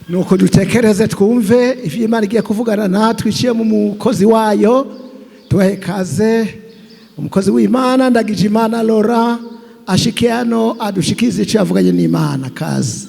Nuko dutekereze twumve ivyo Imana igiye kuvugana natwe iciye mu mukozi wayo. Tubahe kaze umukozi w'Imana Ndagijimana Laura ashike hano adushikize ico yavuganye n'Imana. Kaze.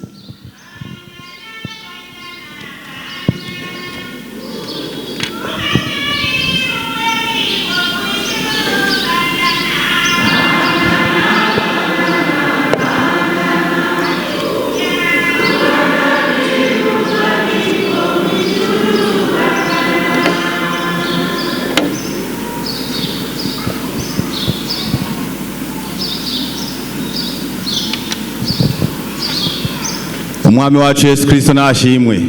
Umwami wacu Yesu Kristo nashimwe.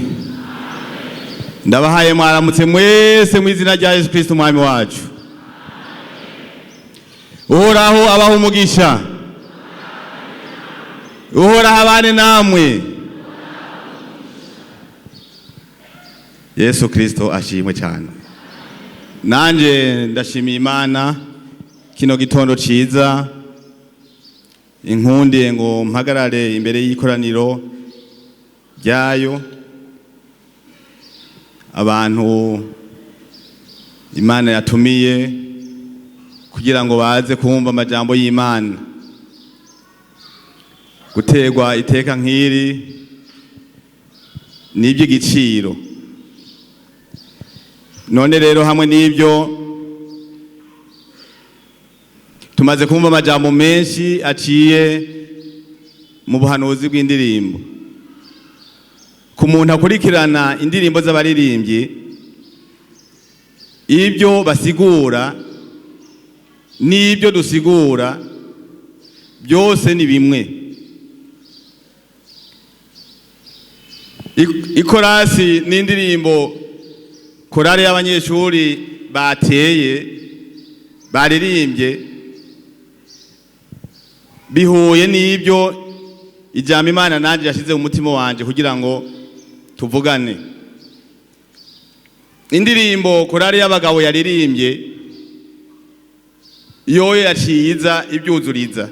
Ndabahaye mwaramutse mwese mu izina rya Yesu Kristo umwami wacu. Uhoraho abaha umugisha. Uhoraho abane namwe. Yesu Kristo ashimwe cyane. Nanje ndashimiye Imana kino gitondo ciza inkundiye ngo mpagarare imbere y'ikoraniro ryayo, abantu Imana yatumiye kugira ngo baze kumva amajambo y'Imana. Guterwa iteka nk'iri ni iby'igiciro. None rero hamwe n'ibyo tumaze kumva amajambo menshi aciye mu buhanuzi bw'indirimbo. Ku muntu akurikirana indirimbo z'abaririmbyi, ibyo basigura n'ibyo dusigura byose ni bimwe. Ikorasi n'indirimbo korari y'abanyeshuri bateye baririmbye bihuye n'ibyo ijambo Imana nanje yashize mu mutima wanje kugira ngo tuvugane. Indirimbo korari y'abagabo yaririmbye yoyo yaciza ibyuzuriza.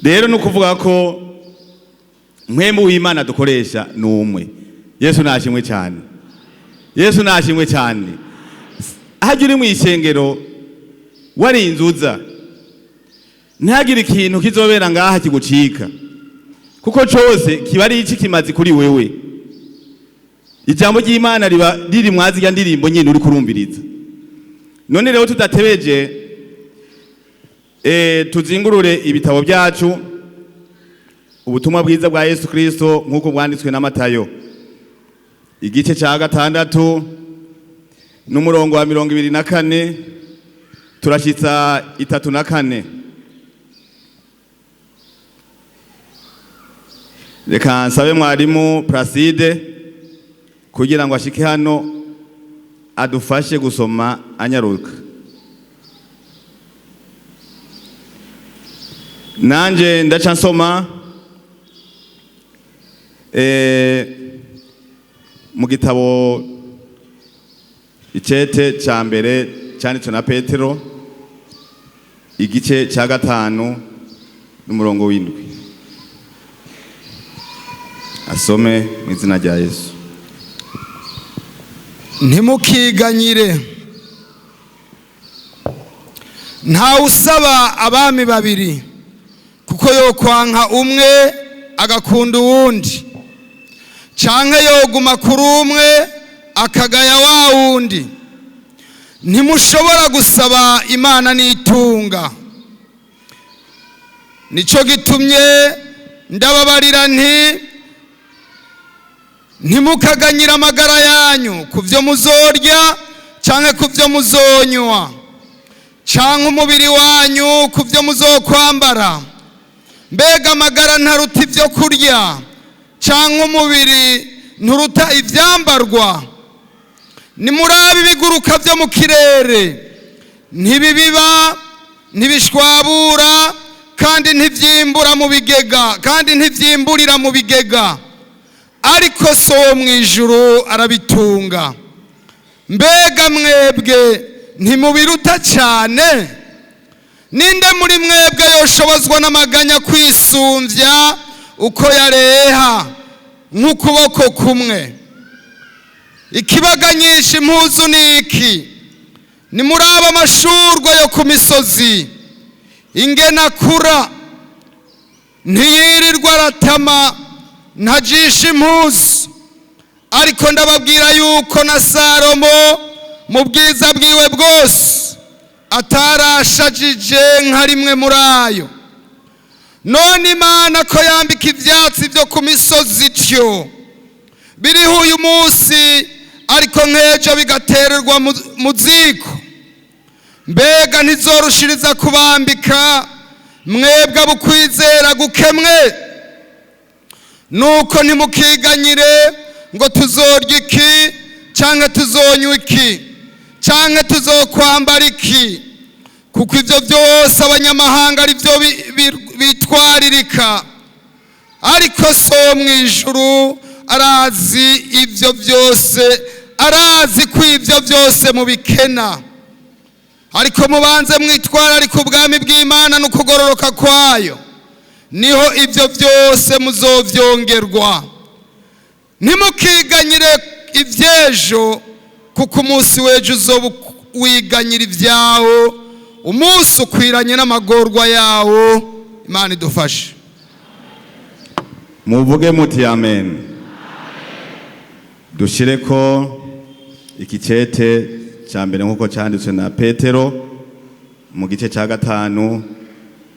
Rero no kuvuga ko mpwemu w'Imana dukoresha ni umwe. Yesu nashimwe cyane. Yesu nashimwe cyane. Hajya uri mu isengero warinzuza, ntihagire ikintu kizobera ngaha kigucika, kuko cose kiba ari iki kimazi kuri wewe. Ijambo ry'Imana riba riri mwaziga ndirimbo nyine uri kurumviriza. None rero tudatebeje, tuzingurure ibitabo byacu, ubutumwa bwiza bwa Yesu Kristo nkuko bwanditswe na Matayo, igice ca 6 n'umurongo wa 24 turashitsa 34. Reka nsabe mwarimu Placide kugira ngo ashike hano adufashe gusoma anyaruka. Nanje ndaca nsoma mu gitabo icete ca mbere canditswe na Petero, igice ca 5 n'umurongo w'7. Asome mu izina rya Yesu. Ntimukiganyire. Ntawe usaba abami babiri, kuko yokwanka umwe agakunda uwundi, canke yoguma kuri umwe akagaya wa wundi. Ntimushobora gusaba Imana n'itunga. Nico gitumye ndababarira nti ntimukaganyire amagara yanyu ku byo muzorya canke ku byo muzonywa, canke umubiri wanyu ku byo muzokwambara. Mbega amagara ntaruta ibyo kurya, canke umubiri nturuta ivyambarwa? Nimurabe ibiguruka byo mu kirere, ntibibiba, ntibishwabura, kandi ntivyimbura mu bigega, kandi ntivyimburira mu bigega, ariko so wo mw'ijuru arabitunga. Mbega mwebwe ntimubiruta cyane? Ninde muri mwebwe yoshobozwa n'amaganya kwisumvya uko yareha? nk'ukuboko kumwe. Ikibaganyisha impuzu ni iki? Nimuraba amashurwe yo ku misozi ingene akura, ntiyirirwa aratama, ntajisha impuzu. Ariko ndababwira yuko na Salomo mu bwiza bwiwe bwose atarashajije nka rimwe muri ayo. None Imana ko yambika ivyatsi vyo ku misozi ityo, biriho uyu munsi ariko nk'ejo bigatererwa mu ziko, mbega ntizorushiriza kubambika mwebwe abukwizera gukemwe? Nuko ntimukiganyire ngo tuzorya iki, canke tuzonywa iki, canke tuzokwambara iki, kuko ivyo vyose abanyamahanga ari vyo bitwaririka. Ariko So mw'ijuru arazi ivyo vyose, arazi ko ivyo vyose mubikena. Ariko mubanze mwitwararike ubwami bw'Imana n'ukugororoka kwayo, niho ivyo vyose muzovyongerwa. Ntimukiganyire ivy'ejo, kuko umunsi w'ejo uzoba wiganyira ibyawo, umunsi ukwiranye n'amagorwa yawo. Imana idufashe. Muvuge muti amen. Dushire ko ikicete cya mbere nk'uko cyanditswe na Petero mu gice cya 5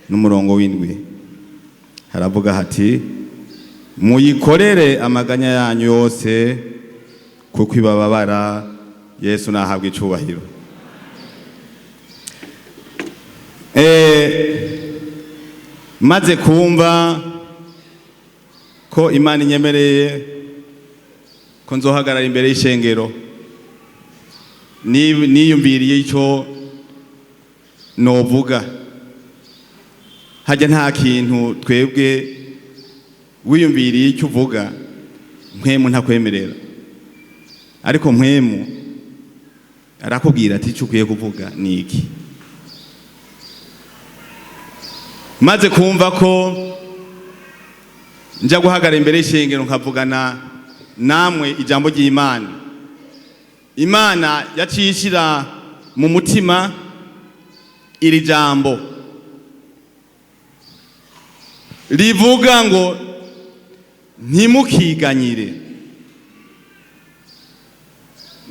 n'umurongo w'7. Haravuga hati: muyikorere amaganya yanyu yose kuko ibababara. Yesu nahabwa icubahiro. Maze kumva ko Imana inyemereye ko nzohagarara imbere y'ishengero, niyumviriye ico novuga. Hajya nta kintu twebwe wiyumviriye icyo uvuga, mpwemu ntakwemerera, ariko mpwemu arakubwira ati icyo ukwiye kuvuga ni iki. Maze kumva ko nja guhagarara imbere y'ishengero nkavugana namwe ijambo ry'Imana, Imana yacishira mu mutima iri jambo rivuga ngo ntimukiganyire,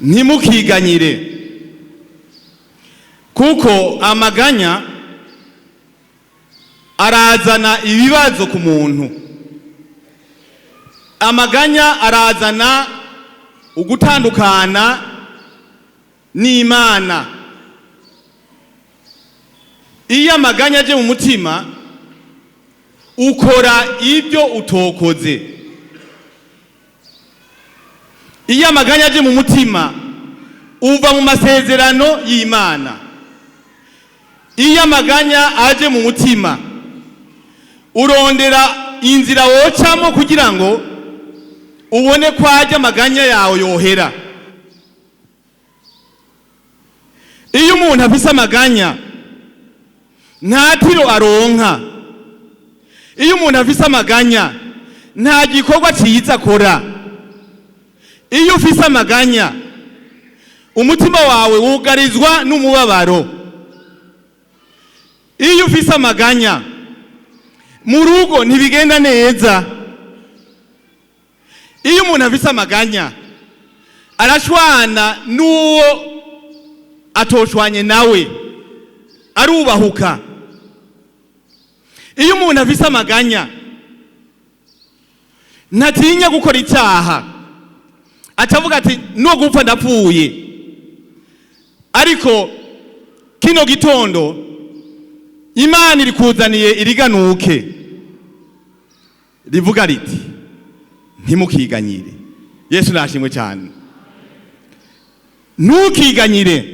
ntimukiganyire, kuko amaganya arazana ibibazo ku muntu. Amaganya arazana ugutandukana n'Imana. Iyo amaganya aje mu mutima, ukora ibyo utokoze. Iyo amaganya aje mu mutima, uva mu masezerano y'Imana. Iyo amaganya aje mu mutima, urondera inzira wocamo kugira ngo ubone ko ajya amaganya yawe yohera. Iyo umuntu afise amaganya nta tiro aronka. Iyo umuntu afise amaganya nta gikorwa ciza akora. Iyo ufise amaganya umutima wawe wugarizwa n'umubabaro. Iyo ufise amaganya mu rugo ntibigenda neza. Iyo umuntu afise amaganya arashwana n'uwo atoshwanye nawe, arubahuka. Iyo umuntu afise amaganya ntatinya gukora icyaha, atavuga ati no gupfa ndapfuye. Ariko kino gitondo Imana irikuzaniye iriganuke rivuga riti ntimukiganyire. Yesu nashimwe cyane. Ntukiganyire.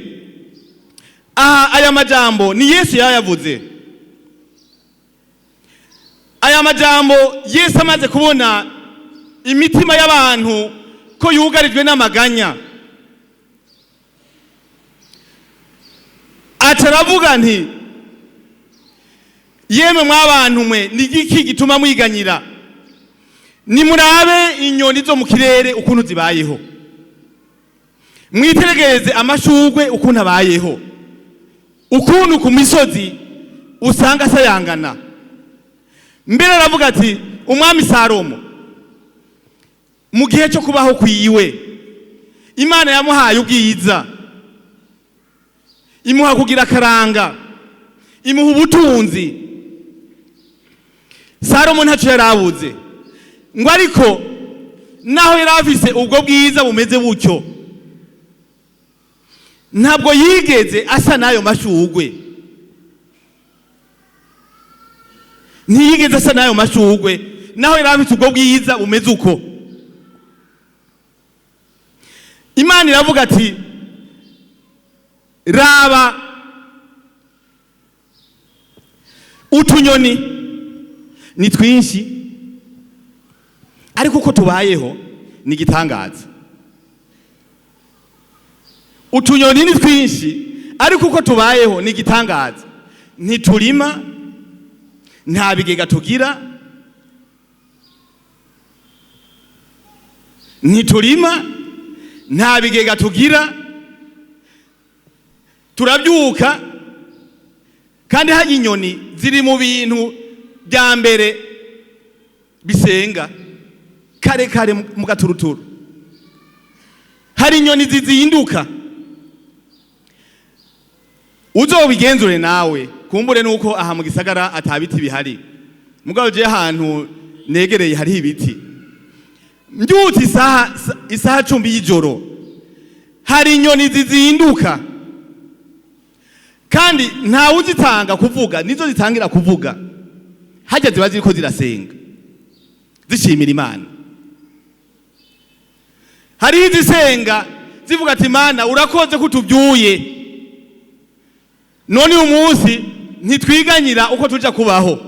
Aha aya majambo ni Yesu yayavuze. Aya majambo Yesu amaze kubona imitima y'abantu ko yugarijwe n'amaganya, ataravuga nti yemwe mwabantu mwe, ni iki gituma mwiganyira? Nimurabe inyoni zo mu kirere ukuntu zibayeho, mwitegereze amashurwe ukuntu abayeho, ukuntu ku misozi usanga asayangana. Mbere aravuga ati umwami Salomo mu gihe cyo kubaho kwiwe Imana yamuhaye ubwiza, imuha kugira akaranga, imuha ubutunzi. Salomo ntacyo yarabuze ngo, ariko naho yari afise ubwo bwiza bumeze butyo, ntabwo yigeze asa n'ayo mashurwe, ntiyigeze asa n'ayo mashurwe naho yari afise ubwo bwiza bumeze uko. Imana iravuga ati raba utunyoni ni twinshi, ariko uko tubayeho ni igitangaza. Utunyoni ni twinshi, ariko uko tubayeho ni igitangaza. Ntiturima, nta bigega tugira, ntiturima, nta bigega tugira, turabyuka. Kandi hajya inyoni ziri mu bintu bya mbere bisenga kare kare mu gaturuturu. Hari inyoni zizinduka, uzobigenzure nawe kumbure nuko aha mu gisagara atabiti bihari, mugabo je ahantu negereye hariho ibiti. Mbyutse isaha 10 y'ijoro hari inyoni zizinduka, kandi ntawe uzitanga kuvuga, nizo zitangira kuvuga. Hajya ziba ziriko zirasenga zishimira Imana. Hari izisenga zivuga ati Mana urakoze kutubyuye, none uyu munsi ntitwiganyira uko tuja kubaho.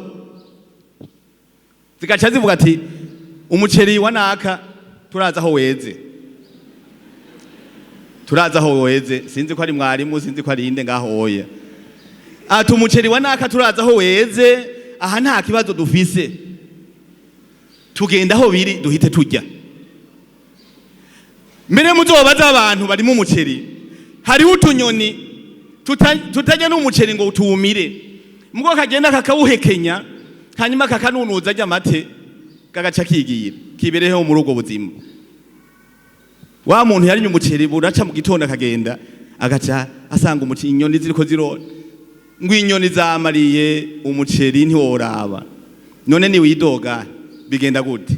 Zigaca zivuga ati umuceri wa naka turaza aho weze, turaza aho weze, sinzi ko ari mwarimu, sinzi ko ari inde ngaho oya. Ati umuceri wa naka turaza aho weze, aha nta kibazo dufise, tugenda aho biri duhite tujya. Mbere muzobaza abantu barimo umuceri, hariho utunyoni tutajya n'umuceri ngo utumire, mugo kagenda kakawuhekenya hanyuma kakanunuza ajya amate kagaca kigira kibereho muri ubwo buzima. Wa muntu yarinye umuceri buraca mu gitondo akagenda agaca asanga umuceri, inyoni ziriko zirona ngo inyoni zamariye umuceri ntiworaba, none ni widoga bigenda gute?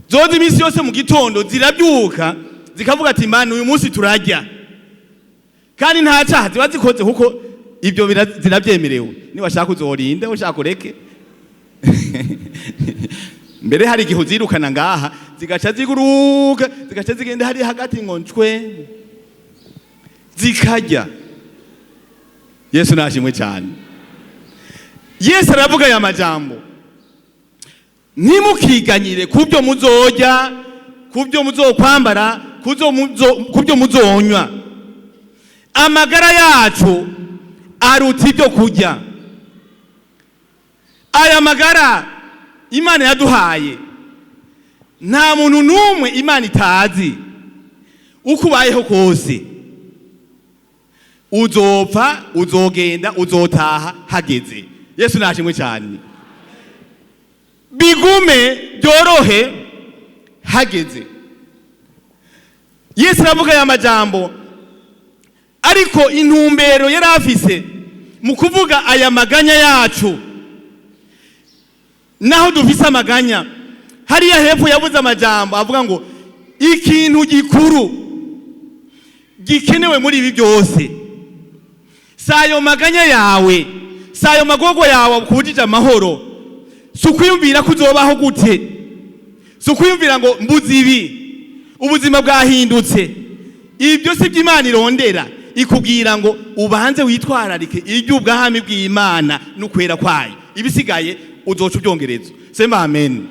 Zoza iminsi yose mu gitondo zirabyuka zikavuga ati Mana uyu munsi turajya, kandi nta cyaha ziba zikoze kuko ibyo zirabyemerewe. Niba uzorinda ushaka ureke. Mbere hari igihe uzirukana ngaha zigaca ziguruka zigaca zigenda hari hagati ngo ncwe zikajya. Yesu nashimwe cyane. Yesu aravuga aya majambo, ntimukiganyire kubyo muzojya, kubyo muzokwambara, kubyo muzonywa. Amagara yacu aruta ibyo kurya. Aya magara Imana yaduhaye, nta muntu n'umwe Imana itazi. Uko ubayeho kose uzopfa, uzogenda, uzotaha hageze. Yesu nashimwe cyane. Bigume byorohe hageze. Yesu aravuga aya majambo, ariko intumbero yari afise mu kuvuga aya maganya yacu, naho dufise amaganya hariya hepfo yavuze amajambo avuga ngo ikintu gikuru gikenewe muri ibi byose sayo maganya yawe, sayo magogo yawe akubujije amahoro, si ukwiyumvira ko uzobaho gute, si ukwiyumvira ngo mbuze ibi, ubuzima bwahindutse. Ibyo si byo Imana irondera. Ikubwira ngo ubanze witwararike iby'ubwami bw'Imana n'ukwera kwayo, ibisigaye uzoca ubyongereza. Sema amen.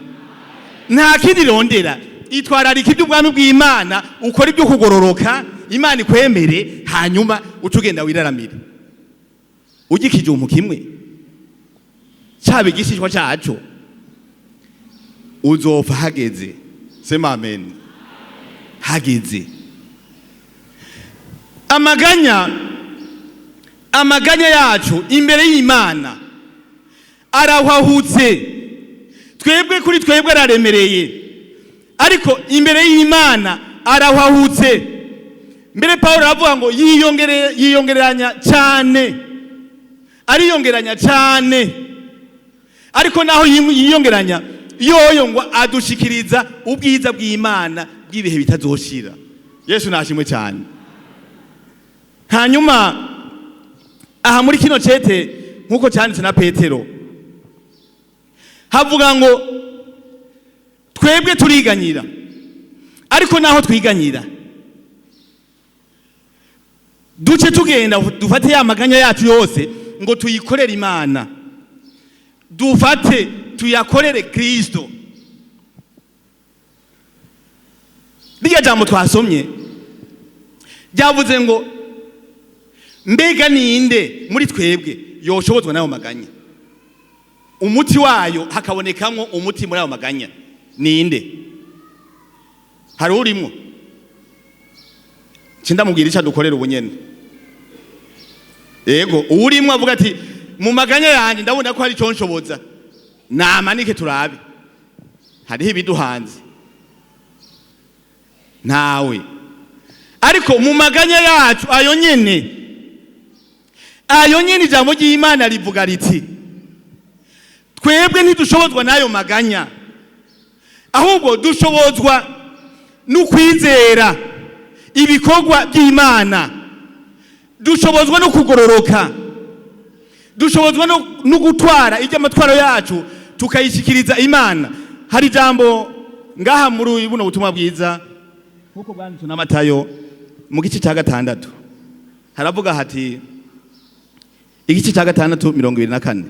Nta kindi irondera, itwararika iby'ubwami bw'Imana, ukora ibyo kugororoka, Imana ikwemere, hanyuma uce ugenda wiraramire. Ujya ikijumbu kimwe caba igishishwa caco. Uzopfa hageze. Sema amen. Hageze. Amaganya, amaganya yacu imbere y'Imana arahwahutse. Twebwe kuri twebwe araremereye, ariko imbere y'Imana arahwahutse. Mbere Paulo aravuga ngo yiyongereranya cyane, ariyongeranya cyane, ariko naho yiyongeranya yoyo ngo adushikiriza ubwiza bw'Imana bw'ibihe bitazoshira. Yesu nashimwe cyane. Hanyuma aha muri kino cete, nkuko cyanditse na Petero, havuga ngo twebwe turiganyira, ariko naho twiganyira duce tugenda dufate ya maganya yacu yose ngo tuyikorere Imana, dufate tuyakorere Kristo. Rirya jambo twasomye ryavuze ngo mbega ninde muri twebwe yoshobozwa n'ayo maganya, umuti wayo hakabonekamwo umuti muri ayo maganya? Ninde? Hari urimwo? Ndamubwira icyo adukorera ubunyene. Yego, uwurimwo avuga ati mu maganya yanjye ndabona ko hari icyo nshoboza, namanike turabe. Hariho ibiduhanze, ntawe. Ariko mu maganya yacu ayo nyene, ayo nyene, ijambo ry'Imana rivuga riti twebwe ntidushobozwa n'ayo maganya, ahubwo dushobozwa n'ukwizera ibikorwa by'Imana, dushobozwa no kugororoka, dushobozwa no gutwara ibyo amatwaro yacu tukayishikiriza Imana. Hari ijambo ngaha muri buno butumwa bwiza nkuko bwanditswe na Matayo mu gice cya 6, haravuga hati, igice cya 6 24.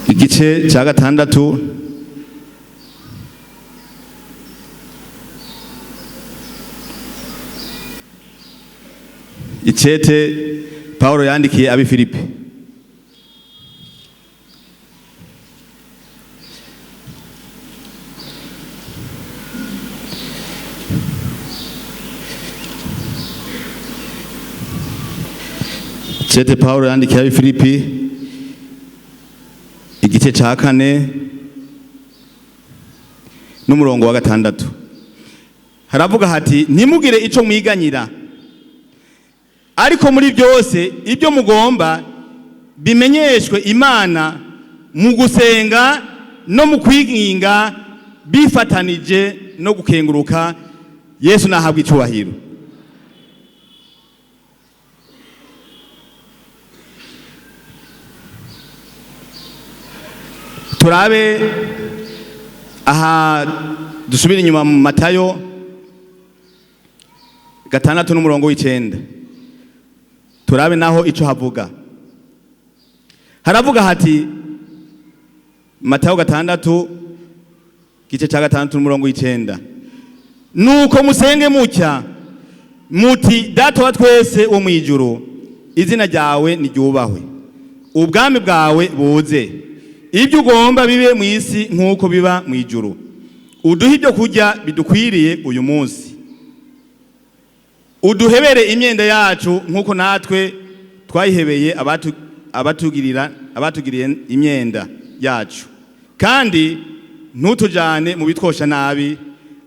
Igice cya 6 icete Paulo yandikiye abi Filipi. Icete Paulo yandikiye abi Filipi igice cya 4 n'umurongo wa 6, haravuga hati ntimugire ico mwiganyira, ariko muri byose ibyo mugomba bimenyeshwe Imana mu gusenga no mu kwinginga bifatanije no gukenguruka. Yesu nahabwa icyubahiro. Turabe aha, dusubire inyuma mu Matayo 6 n'umurongo w'9, turabe naho ico havuga. Haravuga hati, Matayo 6 gice cya 6 n'umurongo w'9, nuko musenge mutya muti: Data wa twese wo mu ijuru, izina ryawe niryubahwe, ubwami bwawe buze, ibyo ugomba bibe mu isi nk'uko biba mu ijuru. Uduhe ibyo kurya bidukwiriye uyu munsi, uduhebere imyenda yacu nk'uko natwe twayihebeye abatugiriye imyenda yacu, kandi ntutujane mu bitwosha nabi,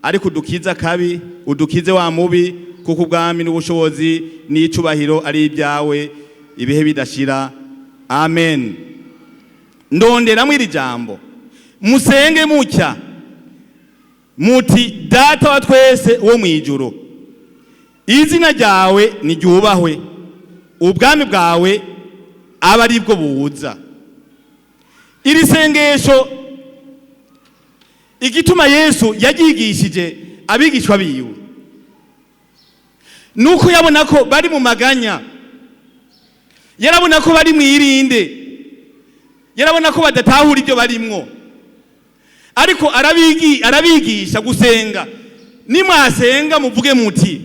ariko udukize akabi, udukize wa mubi, kuko ubwami n'ubushobozi n'icubahiro ari ibyawe ibihe bidashira. Amen. Ndonderamwo iri jambo musenge mutya muti: Data wa twese wo mu ijuru, izina ryawe niryubahwe, ubwami bwawe aba ari bwo buza. Iri sengesho igituma Yesu yaryigishije abigishwa biwe nuko yabona ko bari mu maganya, yarabona ko bari mwirinde, yarabona ko badatahura ibyo barimwo, ariko arabigisha gusenga. Nimwasenga muvuge muti: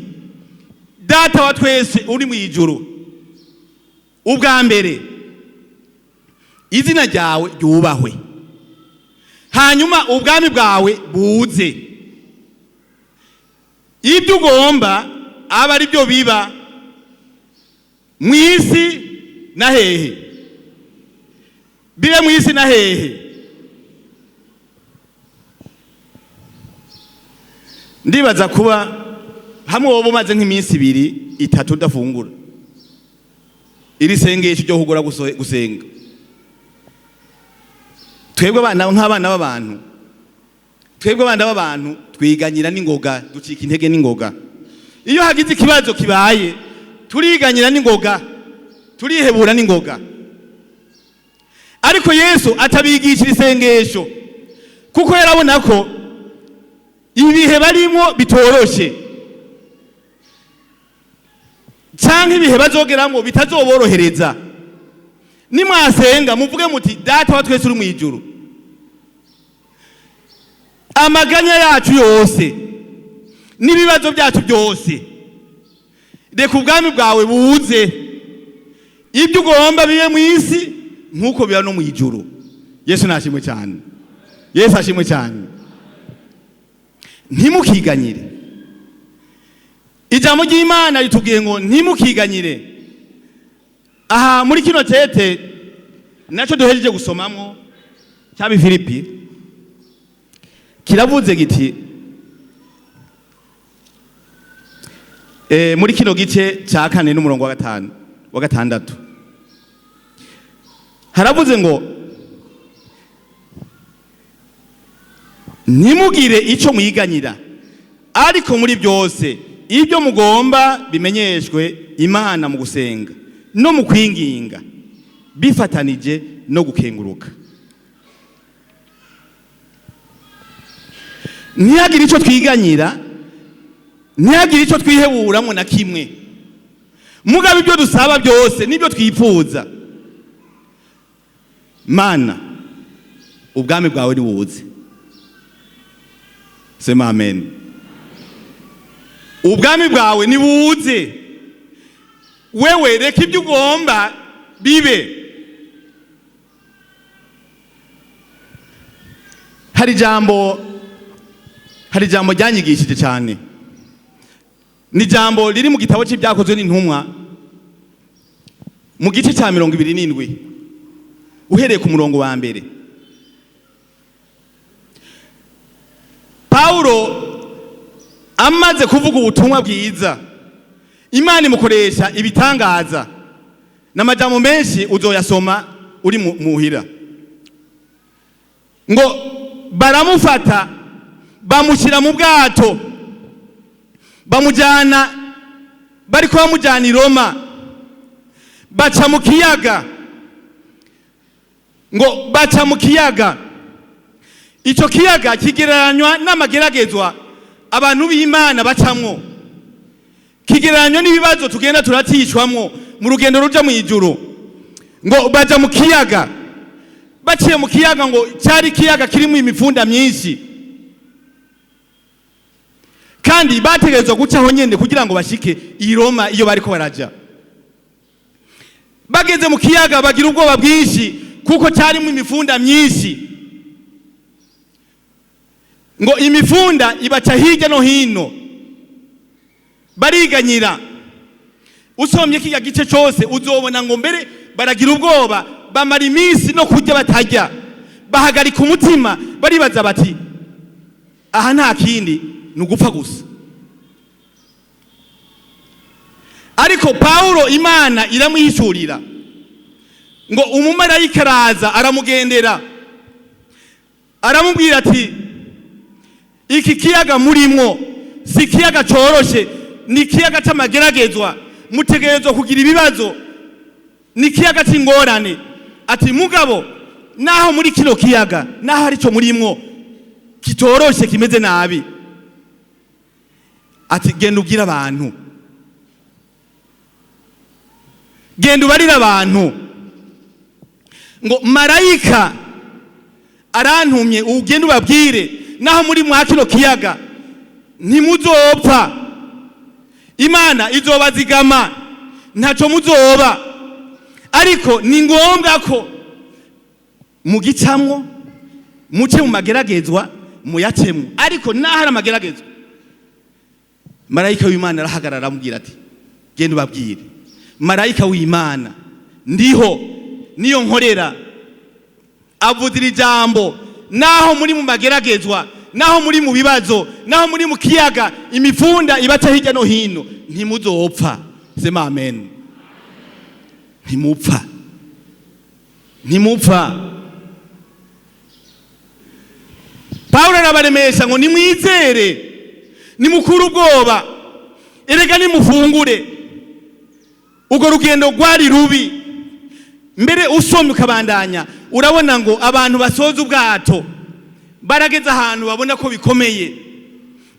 Data wa twese uri mu ijuru, ubwa mbere izina ryawe ryubahwe, hanyuma ubwami bwawe buze, ibyo ugomba aba ari byo biba mu isi na hehe, bibe mu isi na hehe. Ndibaza kuba hamwe wowe umaze nk'iminsi ibiri itatu udafungura, iri sengesho ryo kugura gusenga. Twebwe abana nk'abana b'abantu, twebwe abana b'abantu twiganyira n'ingoga, ducika intege n'ingoga. Iyo hagize ikibazo kibaye turiganyira n'ingoga, turihebura n'ingoga. Ariko Yesu atabigishira isengesho kuko yarabona ko ibihe barimo bitoroshe, canke ibihe bazogeramo bitazoborohereza. Nimwasenga muvuge muti Data wa twese uri mu ijuru, amaganya yacu yose n'ibibazo byacu byose, reka ubwami bwawe buze, ibyo ugomba bibe mu isi nk'uko biba no mu ijuru. Yesu nashimwe cyane, Yesu ashimwe cyane. Ntimukiganyire. Ijambo ry'Imana ritubwiye ngo ntimukiganyire. Aha muri kino tete nacyo duhejeje gusomamo cy'abi Filipi kiravuze giti, muri kino gice cya kane n'umurongo wa gatanu wa gatandatu haravuze ngo ntimugire icyo mwiganyira, ariko muri byose ibyo mugomba bimenyeshwe Imana mu gusenga no mu kwinginga bifatanije no gukenguruka. Ntihagire icyo twiganyira, ntihagire icyo twiheburamo na kimwe. Mugabe ibyo dusaba byose nibyo twifuza, Mana ubwami bwawe nibuze. Sema amen. Ubwami bwawe nibuze, wewe reka ibyo ugomba bibe. Hari ijambo ryanyigishije cyane, ni ijambo riri mu gitabo cy'ibyakozwe n'intumwa mu gice cya 27 uhereye ku murongo wa mbere. Paulo amaze kuvuga ubutumwa bwiza, Imana imukoresha ibitangaza n'amajambo menshi uzoyasoma uri muhira. Ngo baramufata bamushyira mu bwato, bamujyana, bariko bamujyana i Roma, baca mu kiyaga. Ngo baca mu kiyaga, icyo kiyaga kigereranywa n'amageragezwa abantu b'Imana bacamwo, kigereranywa n'ibibazo tugenda turatishwamwo mu rugendo ruja mu ijuru. Ngo baja mu kiyaga, baciye mu kiyaga, ngo cyari kiyaga kirimo imifunda myinshi, kandi bategerezwa gucaho nyene kugira ngo bashike i Roma iyo bariko baraja. Bageze mu kiyaga bagira ubwoba bwinshi kuko cyarimo imifunda myinshi. Ngo imifunda ibaca hirya no hino, bariganyira. Usomye kijya gice cyose uzobona ngo mbere baragira ubwoba, bamara iminsi no kurya batarya, bahagarika umutima, baribaza bati aha nta kindi ni ugupfa gusa. Ariko Paulo Imana iramwihishurira, ngo umumarayika araza aramugendera, aramubwira ati iki kiyaga murimwo si ikiyaga coroshe, ni ikiyaga c'amageragezwa, mutegerezwa kugira ibibazo, ni ikiyaga c'ingorane. Ati mugabo naho muri kino kiyaga, naho arico murimwo kitoroshe kimeze nabi, ati genda ubwire abantu, genda ubarire abantu ngo marayika arantumye, ugende ubabwire naho muri mwa kino kiyaga ntimuzopfa, Imana izobazigama, ntacyo muzoba. Ariko ni ngombwa ko mugicamwo, muce mu mageragezwa, muyacemwo. Ariko naho ari amageragezwa, marayika w'Imana arahagarara aramubwira ati genda ubabwire, marayika w'Imana ndiho, niyo nkorera, avuze ijambo. Naho muri mu mageragezwa, naho muri mu bibazo, naho muri mu kiyaga, imifunda ibaca hirya no hino, ntimuzopfa. Sema amen. Ntimupfa, ntimupfa. Pawulo arabaremesha ngo nimwizere, nimukure ubwoba, erega nimufungure. Urwo rugendo rwari rubi. Mbere usomye ukabandanya urabona ngo abantu basoza ubwato barageze ahantu babona ko bikomeye,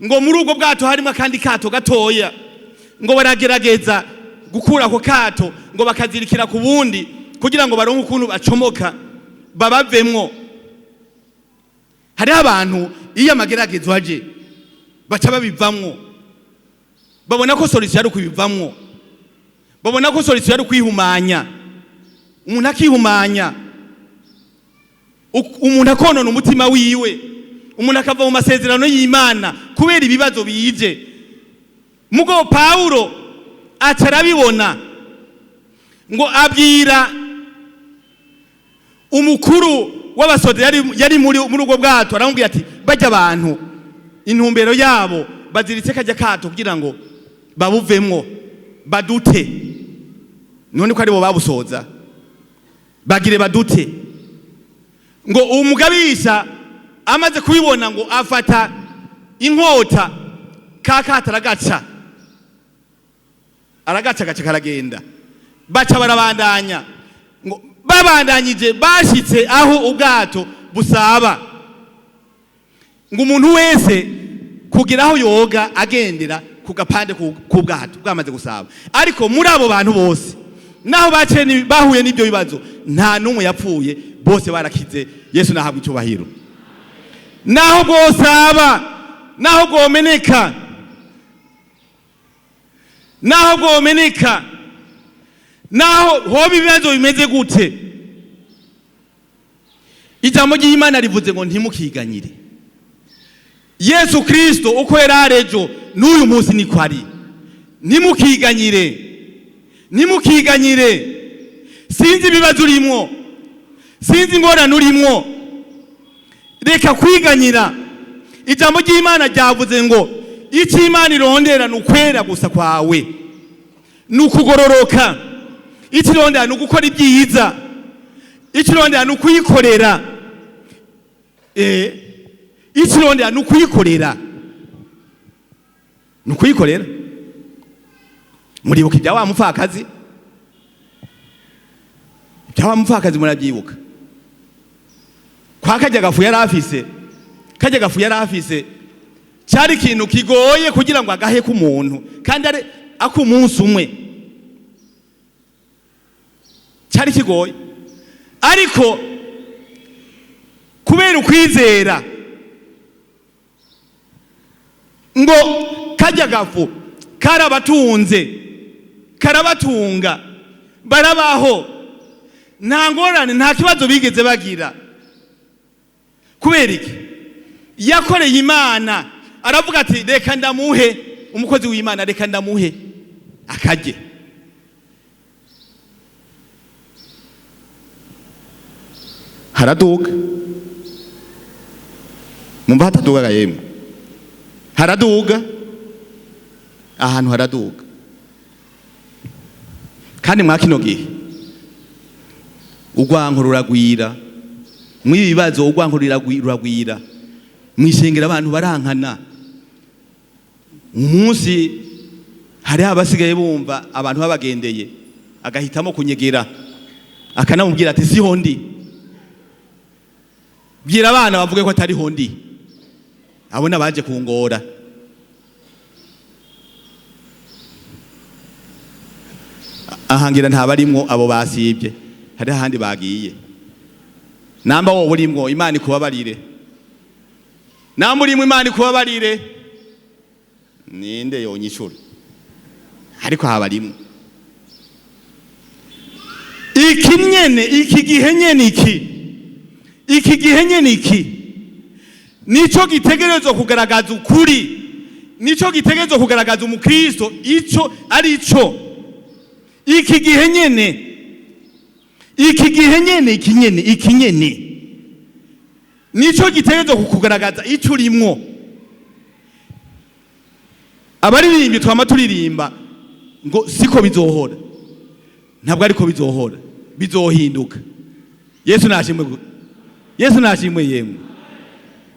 ngo muri ubwo bwato harimo akandi kato gatoya, ngo baragerageza gukura ako kato ngo bakazirikira ku bundi kugira ngo baronke ukuntu bacomoka babavemwo. Hariho abantu iyo amageragezo aje baca babivamwo, babona ko solution ari ukubivamwo, babona ko solution ari ukwihumanya. Umuntu akihumanya, umuntu akonona umutima wiwe, umuntu akava mu masezerano y'Imana kubera ibibazo bije. Mugo Pawulo aca arabibona, ngo abwira umukuru w'abasoda yari muri ubwo bwato, aramubwira ati bajya abantu intumbero yabo baziritse kajya kato kugira ngo babuvemwo badute. None ko aribo babusoza, bagire badute. Ngo umugabisha amaze kubibona ngo afata inkota, kakata aragaca, aragaca gaca karagenda. Baca barabandanya, ngo babandanyije bashitse aho ubwato busaba, ngo umuntu wese kugira aho yoga agendera ku gapande k'ubwato bwamaze gusaba. Ariko muri abo bantu bose naho baciye bahuye n'ibyo bibazo, nta n'umwe yapfuye, bose barakize. Yesu nahabwa icyubahiro. Naho bwosaba, naho bwomeneka, naho bwomeneka, naho hoba ibibazo bimeze gute, ijambo ry'Imana rivuze ngo ntimukiganyire. Yesu Kristo uko yari ari ejo n'uyu munsi niko ari. Ntimukiganyire, ntimukiganyire. Sinzi ibibazo urimwo, sinzi ingorane urimwo, reka kwiganyira. Ijambo ry'Imana ryavuze ngo icyo Imana irondera ni ukwera gusa kwawe, ni ukugororoka. Icyo irondera ni ugukora ibyiza, icyo irondera ni ukuyikorera. Icyo irondera ni ukuyikorera, ni ukuyikorera. Muribuka ibya wa mupfakazi? Ibya wa mupfakazi murabyibuka? Kwa kajya gafu yari afise, kajya gafu yari afise cyari ikintu kigoye kugira ngo agahe k'umuntu, kandi ari ak'umunsi umwe, cyari kigoye. Ariko kubera ukwizera, ngo kajya gafu karabatunze, karabatunga, barabaho, nta ngorane, nta kibazo bigeze bagira. Kubera iki? Yakoreye Imana, aravuga ati reka ndamuhe umukozi w'Imana, reka ndamuhe akaje. Haraduka, mumva hataduka yemwe, haraduga ahantu, haraduga. Kandi mwa kino gihe urwanko ruragwira, mw'ibi bibazo urwanko ruragwira, mwishengera abantu barankana. Umunsi hari abasigaye bumva abantu babagendeye, agahitamo kunyegera, akanamubwira ati siho ndi, bwira abana bavuge ko atariho ndi, abona baje kungora. Ahangira ntabarimwo abo basibye, hari ahandi bagiye. Namba wowe urimwo Imana ikubabarire, namba urimwo Imana ikubabarire. Ninde yonyishura? Ariko habarimwo iki nyene, iki gihe nyene, iki gihe nyene, iki nico gitegerezwa kugaragaza ukuri, nico gitegerezwa kugaragaza umukristo ico ari cyo. Iki gihe nyene, iki gihe nyene, iki nyene, iki nyene nico gitegerezwa kukugaragaza ico urimwo. Abaririmbyi twama turirimba ngo siko bizohora, ntabwo ariko bizohora, bizohinduka. Yesu nashimwe, Yesu nashimwe. Yemwe,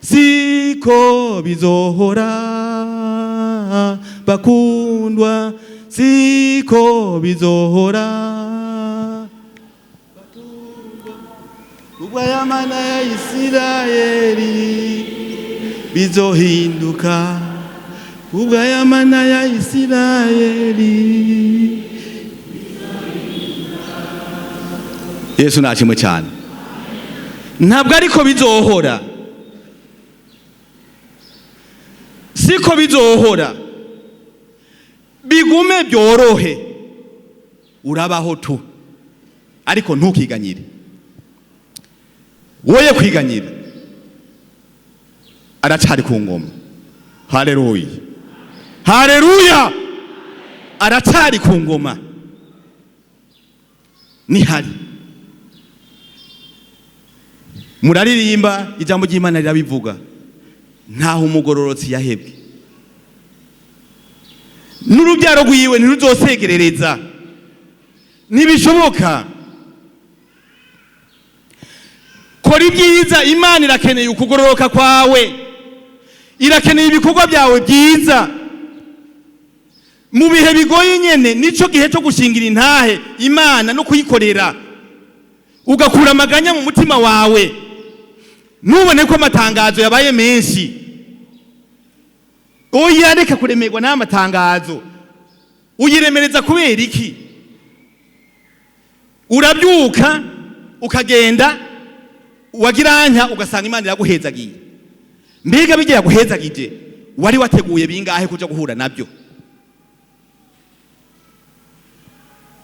siko bizohora, bakundwa, siko bizohora. Ubwo y'Amana ya Isirayeli bizohinduka, ubwo y'Amana ya Isirayeli. Yesu nashimwe cyane. Ntabwo ariko bizohora, siko bizohora, bigume byorohe, urabaho tu, ariko ntukiganyire, woye kwiganyira. Aracari ku ngoma. Haleluya, haleluya! Aracari ku ngoma, nihari muraririmba, ijambo ry'Imana rirabivuga, ntaho umugororotsi yahebwe, n'urubyaro rwiwe ntiruzosegerereza, ntibishoboka. Kora ibyiza, Imana irakeneye ukugororoka kwawe, irakeneye ibikorwa byawe byiza. Mu bihe bigoye nyene nico gihe cyo gushingira intahe Imana no kuyikorera, ugakura amaganya mu mutima wawe. Nubone ko amatangazo yabaye menshi, oya, reka kuremerwa n'aya matangazo. Uyiremereza kubera iki? Urabyuka ukagenda wagiranka, ugasanga Imana iraguhezagiye. Mbega bijya yaguhezagije, wari wateguye bingahe kuja guhura nabyo?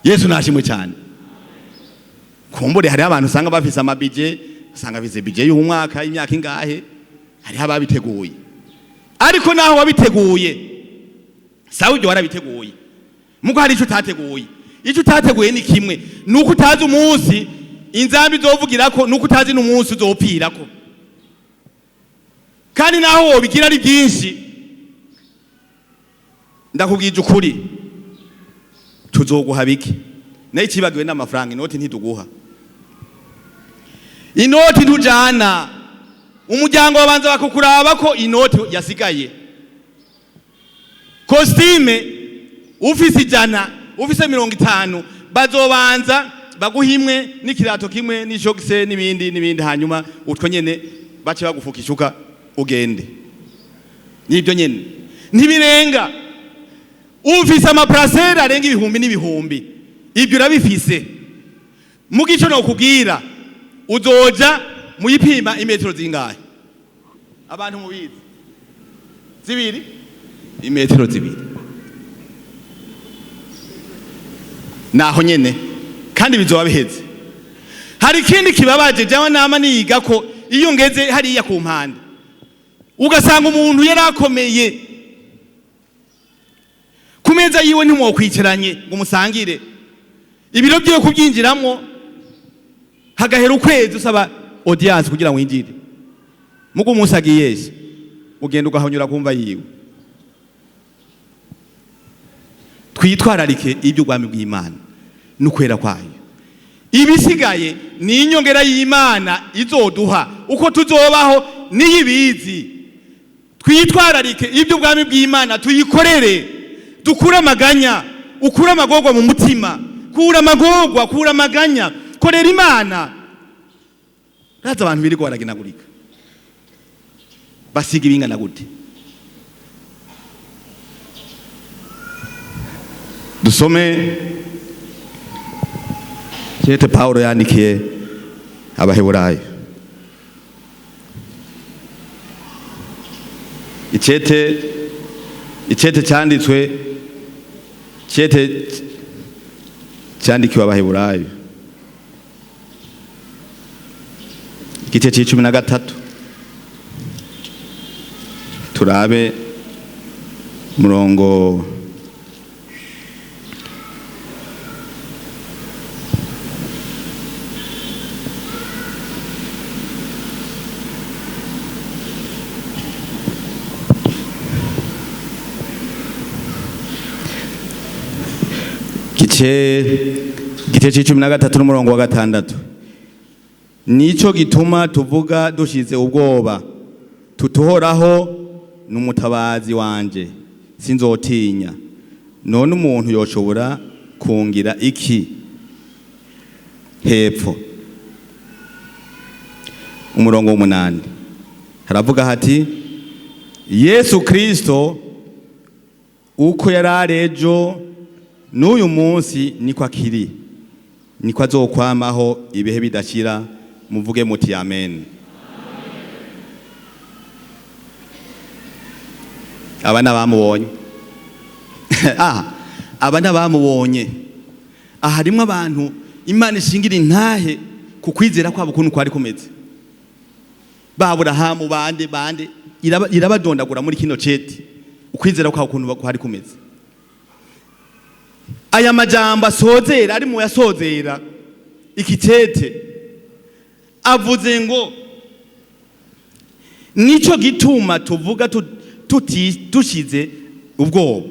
Yesu nashimwe cyane. Kumbure hariho abantu usanga bafise amabije, usanga bafise bije y'umwaka, imyaka ingahe, hariho ababiteguye. Ariko naho wabiteguye, sawa, ibyo warabiteguye, muko hari icyo utateguye. Icyo utateguye ni kimwe, nuko utazi umunsi inzambi izovugirako, nuko utazi n'umunsi uzopfirako. Kandi naho wobigira ari byinshi, ndakubwije ukuri, tuzoguha bike. Nayo ikibagiwe n'amafaranga, inoti ntituguha, inoti ntujana. Umuryango babanza bakukuraba ko inoti yasigaye. Costume ufise 100, ufise 50, bazobanza baguha imwe n'ikirato kimwe n'ishogise n'ibindi n'ibindi, hanyuma utwo nyene bace bagufuka ishuka ugende. Nibyo nyene, ntibirenga. Ufise amaparcelle arenga ibihumbi n'ibihumbi, ibyo urabifise. Mu gico no kubwira, uzoja muyipima imetero zingahe? Abantu mubizi? 2, imetero 2, naho nyene, kandi bizoba biheze. Hari ikindi kibabaje jawe nama niga ko iyo ngeze hariya ku mpande, ugasanga umuntu yarakomeye, ku meza yiwe ntimwokwicaranye ngo musangire, ibiro byiwe kubyinjiramo hagahera ukwezi usaba audience kugira ngo winjire. Mugo umunsi agiyeshe, ugenda ugahonyura kumva yiwe. Twitwararike iby'ubwami bw'Imana n'ukwera kwayo. Ibisigaye ni inyongera y'Imana izoduha uko tuzobaho, niyibizi. Twitwararike iby'ubwami bw'Imana, tuyikorere, dukure amaganya, ukure amagorwa mu mutima, kura amagorwa, kura amaganya, korera Imana. Raza abantu birirwa baragenagurika, basiga ibingana gute? Dusome kete Paulo yandikiye Abaheburayo, icete cyanditswe Cete cyandikiwe Abaheburayo, igice c'13, turabe murongo gice c'13 n'umurongo wa 6. Nico gituma tuvuga dushize ubwoba, tutuhoraho n'umutabazi wanje, sinzotinya. None umuntu yoshobora kungira iki? Hepfo umurongo w'8 haravuga hati: Yesu Kristo uko yari ejo n'uyu munsi niko akiri, niko azokwamaho ibihe bidashira. Muvuge muti amen. Aba n'abamubonye. Aba n'abamubonye. Aha harimwo abantu Imana ishingira intahe ku kwizera kwabo ukuntu kwari kumeze. Ba Aburahamu, bande bande, irabadondagura muri kino cete ukwizera kwabo ukuntu kwari kumeze. Aya majambo asozera ari mu yasozera iki cete, avuze ngo nico gituma tuvuga dushize ubwoba,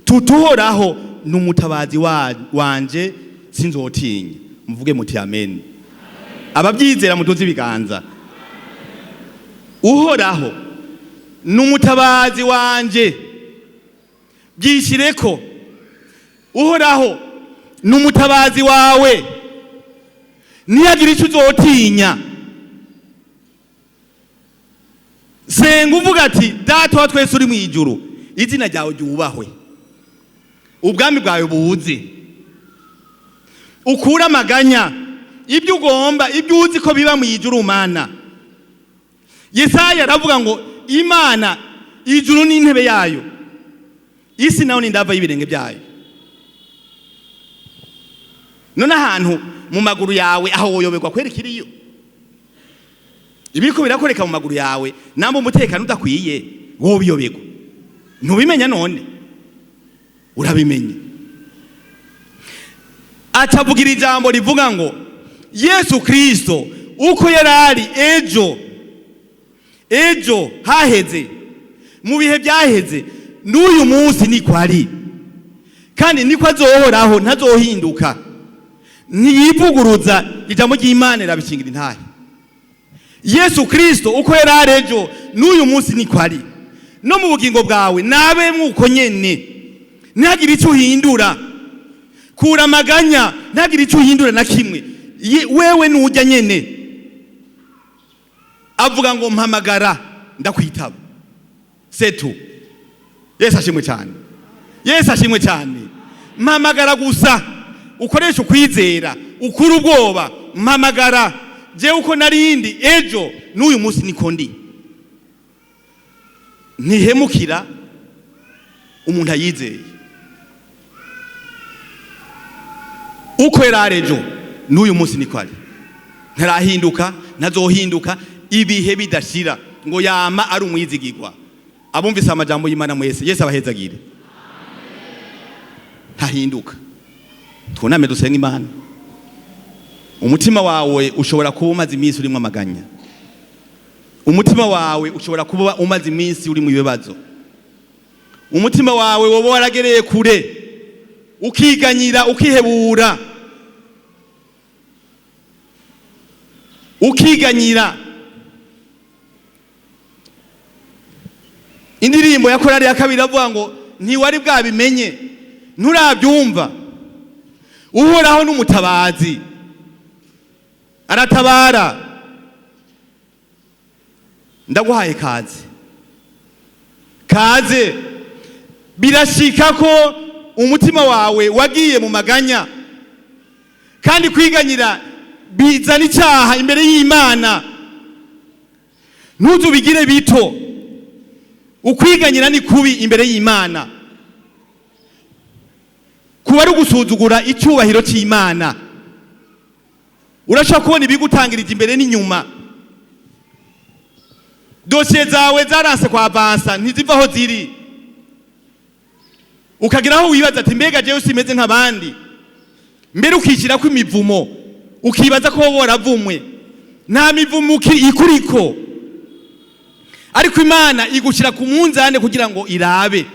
tutuhoraho n'umutabazi wanje, sinzotinya. Muvuge muti amen. Ababyizera mutuze ibiganza. Uhoraho n'umutabazi wanje, byishireko. Uhoraho n'umutabazi wawe, ntiyagira icyo uzotinya. Senga uvuga ati: Data wa twese uri mu ijuru, izina ryawe ryubahwe, ubwami bwawe buze, ukure amaganya, ibyo ugomba, ibyo uzi ko biba mu ijuru, Mana. Yesaya aravuga ngo Imana, ijuru ni intebe yayo, isi nayo ni indava y'ibirenge byayo. None ahantu mu maguru yawe aho woyoberwa kwera ikiriyo? Ibiriko birakoreka mu maguru yawe, namba umutekano udakwiye, wobiyoberwa? Ntubimenya? None urabimenye. Acavugira ijambo rivuga ngo Yesu Kristo uko yarari ejo, ejo haheze, mu bihe byaheze, n'uyu munsi niko ari, kandi niko azohoraho, ntazohinduka, ntiyivuguruza. Ijambo ry'Imana rirabishingira intahe. Yesu Kristo uko yari ejo n'uyu munsi niko ari. No mu bugingo bwawe nabe mwuko nyene, ntihagire icyo uhindura. Kura amaganya, ntihagire icyo uhindura na kimwe. Wewe nujya nyene. Avuga ngo mpamagara ndakwitaba, setu. Yesu ashimwe cyane, Yesu ashimwe cyane. Mpamagara gusa, ukoresha ukwizera, ukura ubwoba. Mpamagara jewe, uko narindi ejo n'uyu munsi niko ndi. Ntihemukira umuntu ayizeye. Uko yari ejo n'uyu munsi niko ari, ntarahinduka, ntazohinduka ibihe bidashira, ngo yama ari umwizigirwa. Abumvise amajambo y'Imana mwese, Yesu abahezagire. Ntahinduka. Twuname dusenga Imana. Umutima wawe ushobora kuba umaze iminsi urimo amaganya, umutima wawe ushobora kuba umaze iminsi uri mu bibazo, umutima wawe woba waragereye kure, ukiganyira, ukihebura, ukiganyira. Indirimbo ya korali ya kabiri avuga ngo ntiwari bwabimenye, nturabyumva, Uhoraho n'umutabazi, aratabara. Ndaguhaye kaze, kaze. Birashika ko umutima wawe wagiye mu maganya, kandi kwiganyira bizana icyaha imbere y'Imana. Ntuzubigire bito, ukwiganyira ni kubi imbere y'Imana. Kuba ari ugusuzugura icyubahiro cy'Imana. Urashobora kubona ibigutangirije imbere n'inyuma, dosiye zawe zaranse kwa avansa, ntiziva aho ziri, ukagira aho wibaza ati: "Mbega jewe simeze nk'abandi?" Mbere ukishyira ko imivumo, ukibaza ko wowe waravumwe. Nta mivumo ikuriko, ariko Imana igushyira ku munzane kugira ngo irabe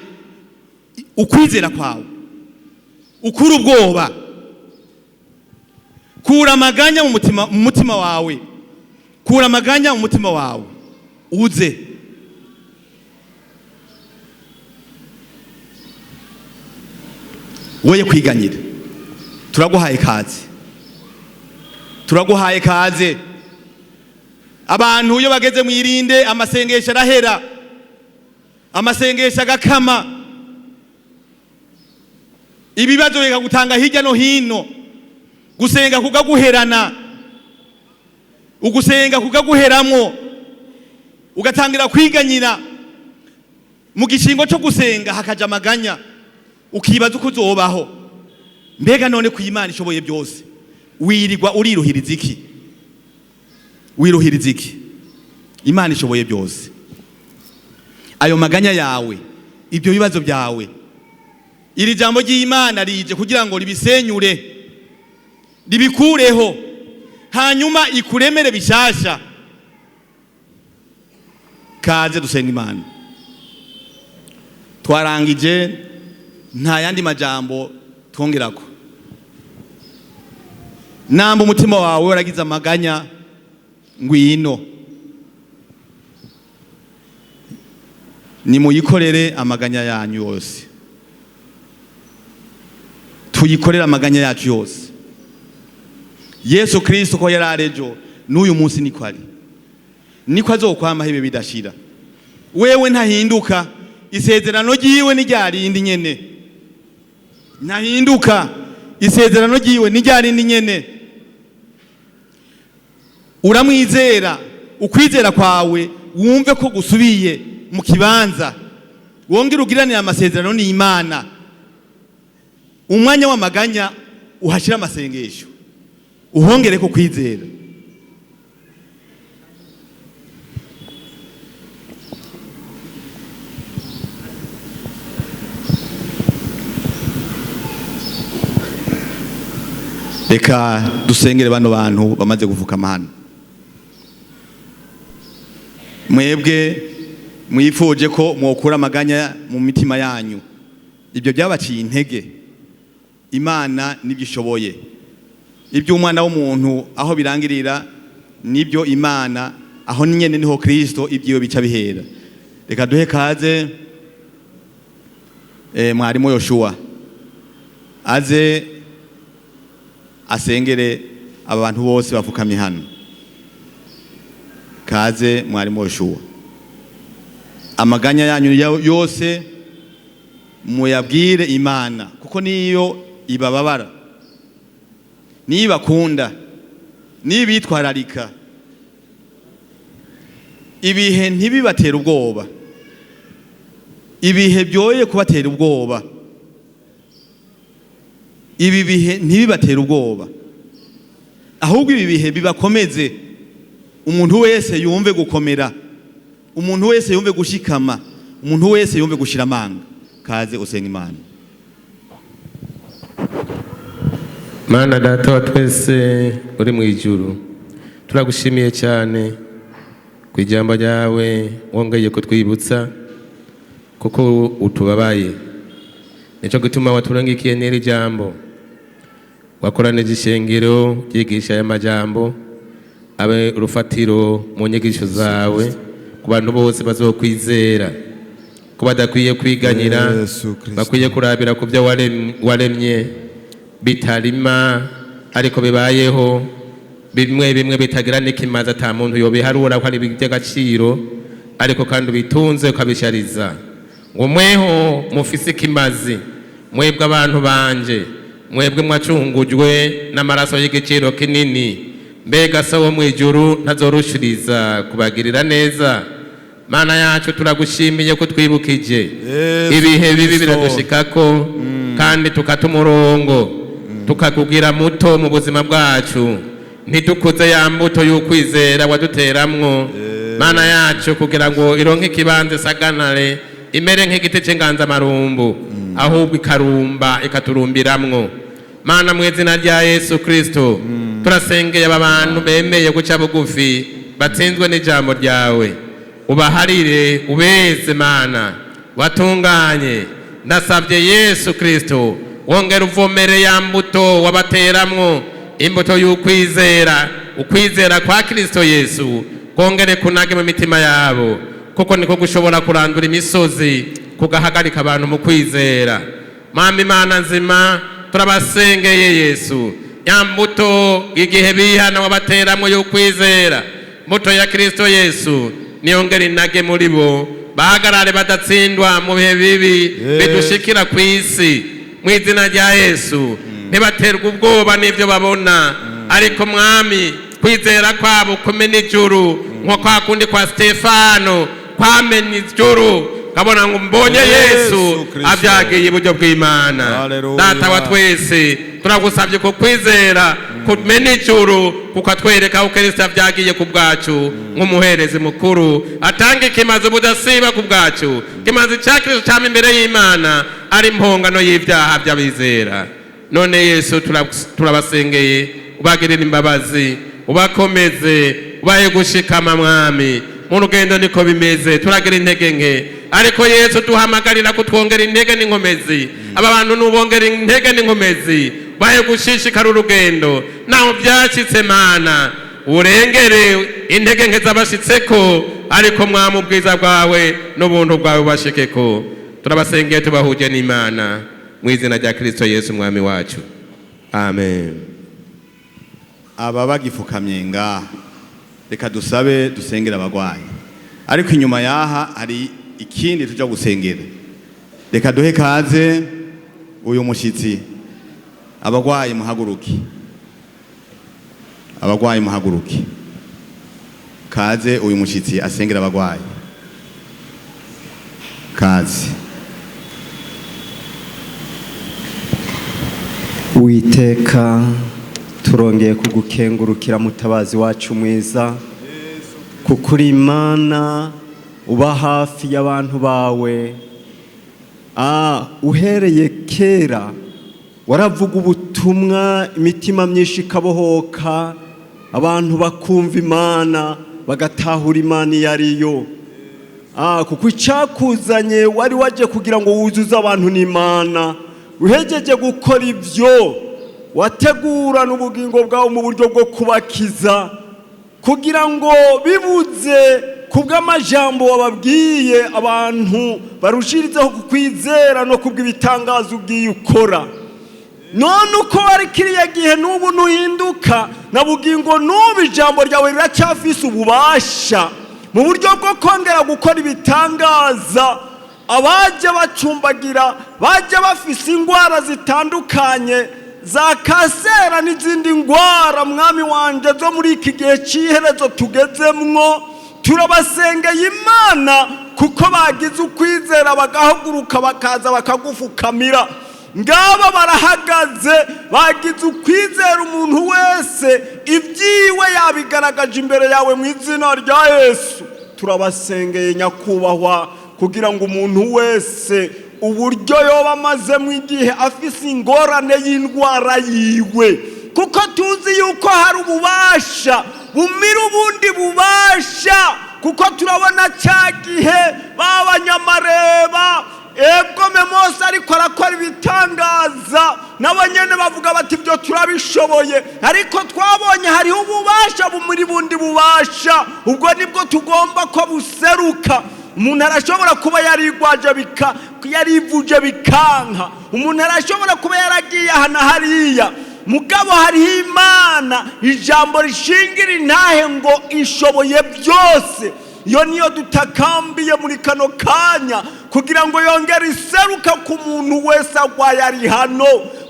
ukwizera kwawe, ukura ubwoba, kura amaganya mu mutima wawe, kura amaganya mu mutima wawe, uze. Woye kwiganyira. Turaguhaye kaze, turaguhaye kaze. Abantu iyo bageze mu irinde, amasengesho arahera, amasengesho agakama, ibibazo bikagutanga hirya no hino, gusenga kukaguherana, ugusenga kukaguheramwo, ugatangira kwiganyira mu gishingo cyo gusenga, hakaja amaganya, ukibaza uko uzobaho. Mbega none ku Imana ishoboye byose, wirirwa uriruhiriza iki? Wiruhiriza iki? Imana ishoboye byose. Ayo maganya yawe, ibyo bibazo byawe, iri jambo ry'Imana rije kugira ngo ribisenyure, ribikureho, hanyuma ikuremere bishasha. Kaze dusenga Imana. Twarangije, nta yandi majambo twongerako. Namba umutima wawe waragize amaganya, ngwino nimuyikorere amaganya yanyu yose, tuyikorere amaganya yacu yose. Yesu Kristo ko yari arejo, n'uyu munsi niko ari, niko azokwamaho ibihe bidashira. Wewe ntahinduka, isezerano ryiwe ni ryarindi nyene, ntahinduka, isezerano ryiwe ni ryarindi nyene. Uramwizera, ukwizera kwawe wumve ko gusubiye mu kibanza, wongere ugiranire amasezerano n'Imana. Umwanya w'amaganya uhashira amasengesho, uhongere ko kwizera. Reka dusengere bano bantu bamaze gupfukama hano. Mwebwe mwifuje ko mwokura amaganya mu mitima yanyu, ibyo byabaciye intege, Imana nibyo ishoboye. Iby'umwana w'umuntu aho birangirira, nibyo Imana aho nyene niho Kristo ibyiwe bica bihera. Reka duhe kaze mwarimu Yoshua aze asengere aba bantu bose bafukamye hano. Kaze mwarimu Yoshua. Amaganya yanyu yose muyabwire Imana, kuko niyo ibababara, niyo ibakunda, niyo ibitwararika. Ibihe ntibibatera ubwoba, ibihe byoye kubatera ubwoba, ibi bihe ntibibatera ubwoba, ahubwo ibi bihe bibakomeze. Umuntu wese yumve gukomera, umuntu wese yumve gushikama, umuntu wese yumve gushira amanga. Kaze usenga Imana. Mana Data wa twese uri mu ijuru, turagushimiye cyane ku ijambo ryawe wongeye kutwibutsa, kuko utubabaye. Nicyo gituma waturangikiye n'iri jambo, wakoranije ishengero ryigisha aya majambo abe urufatiro mu nyigisho zawe ku bantu bose bazokwizera ko badakwiye kwiganyira, Yesu Kristo. bakwiye kurabira ku byo waremye bitarima ariko bibayeho, bimwe bimwe bitagira n'ikimazi, ata muntu yobiharura ko ari iby'agaciro, ariko kandi ubitunze ukabishariza ngo mweho mufise ikimazi, mwebwe abantu banje, mwebwe mwacungujwe n'amaraso y'igiciro kinini. Mbega Se wo mu ijuru ntazorushiriza kubagirira neza? Mana yacu, turagushimiye ko twibukije Yesu ibihe bibi Kristo. biradushikako kandi tukata umurongo, tukakugira muto mu buzima bwacu, ntitukuze ya mbuto y'ukwizera waduteramwo, Mana yacu, kugira ngo ironke ikibanza, isaganare, imere nk'igiti c'inganzamarumbu, ahubwo ikarumba ikaturumbiramwo. Mana, mu izina rya Yesu Kristo, turasengeye aba bantu bemeye guca bugufi, batsinzwe n'ijambo ryawe. Ubaharire, ubeze, Mana, watunganye. Ndasabye Yesu Kristo, wongera uvomere ya mbuto wabateramwo, imbuto y'ukwizera, ukwizera kwa Kristo Yesu kongere kunage mu mitima yabo, kuko niko gushobora kurandura imisozi, kugahagarika abantu mu kwizera. Mama Imana nzima, turabasengeye Yesu, ya mbuto igihe bihana wabateramwo y'ukwizera, mbuto ya Kristo Yesu, niyongere inage muri bo, bahagarare badatsindwa mu bihe bibi bidushikira ku isi. Mu izina rya Yesu, ntibaterwe ubwoba n'ibyo babona, ariko Mwami, kwizera kwabo kumena ijuru, nko kwa kundi kwa Stefano kwamena ijuru, kabona ngo mbonye Yesu Yesu Kristo. avyagiye iburyo bw'Imana. Haleluya. Data wa twese, turagusabye ko kwizera kumena ijuru kukatwereka aho Kristo avyagiye ku bwacu nk'umuherezi mukuru, atanga ikimazi ubudasiba ku bwacu, ikimazi ca Kristo cama imbere y'Imana ari impongano y'ivyaha by'abizera. None Yesu, turabasengeye, ubagirire imbabazi, ubakomeze, ubahe gushikama. Mwami, mu rugendo niko bimeze, turagira intege nke, ariko Yesu duhamagarira kutwongera intege n'inkomezi. Aba bantu nubongera intege n'inkomezi, bahe gushishikara urugendo naho byacitse. Mana, urengere intege nke z'abashitseko, ariko Mwami, ubwiza bwawe n'ubuntu bwawe bubashikeko. Turabasengeye tubahuje n'Imana mu izina rya Kristo Yesu Mwami wacu, amen. Aba bagifukamye ngaha, reka dusabe dusengera abagwayi, ariko inyuma yaha hari ikindi tuja gusengera. Reka duhe kaze uyu mushyitsi. Abagwayi muhaguruke, abagwayi muhaguruke. Kaze uyu mushyitsi asengera abagwayi. Kaze. Uwiteka, turongeye kugukengurukira, mutabazi wacu mwiza, kuko uri Imana uba hafi y'abantu bawe. Uhereye kera waravuga ubutumwa, imitima myinshi ikabohoka, abantu bakumva Imana, bagatahura Imana iyo ari yo. Kuko icyakuzanye wari waje kugira ngo wuzuze abantu n'Imana. Uhejeje gukora ibyo, wategurana ubugingo bwawe mu buryo bwo kubakiza, kugira ngo bibuze kubw'amajambo wababwiye abantu barushirizeho kukwizera no kubw'ibitangazo ugiye ukora. None uko wari kiriya gihe, n'ubu ntuhinduka, na bugingo n'ubu ijambo ryawe riracyafise ububasha mu buryo bwo kongera gukora ibitangaza. Abajya bacumbagira, bajya bafise indwara zitandukanye za kansera n'izindi ndwara, Mwami wanje, zo muri iki gihe cy'iherezo tugezemwo, turabasengeye Imana, kuko bagize ukwizera bagahaguruka, bakaza bakagufukamira. Ngaba barahagaze, bagize ukwizera. Umuntu wese ibyiwe yabigaragaje imbere yawe. Mu izina rya Yesu, turabasengeye nyakubahwa, kugira ngo umuntu wese uburyo yoba amazemo igihe afise ingorane y'indwara yiwe, kuko tuzi yuko hari ububasha bumira ubundi bubasha, kuko turabona cya gihe b'abanyamareba egome Mose ariko arakora ibitangaza, nabo nyene bavuga bati: "Ibyo turabishoboye." Ariko twabonye hariho ububasha bumuri bundi bubasha, ubwo nibwo tugomba ko buseruka. Umuntu arashobora kuba yarigwaje bika, yarivuje bikanka, umuntu arashobora kuba yaragiye aha na hariya, mugabo hariho Imana ijambo rishingira intahe ngo ishoboye byose. Iyo niyo dutakambiye muri kano kanya, kugira ngo yongere iseruka ku muntu wese agwaye ari hano,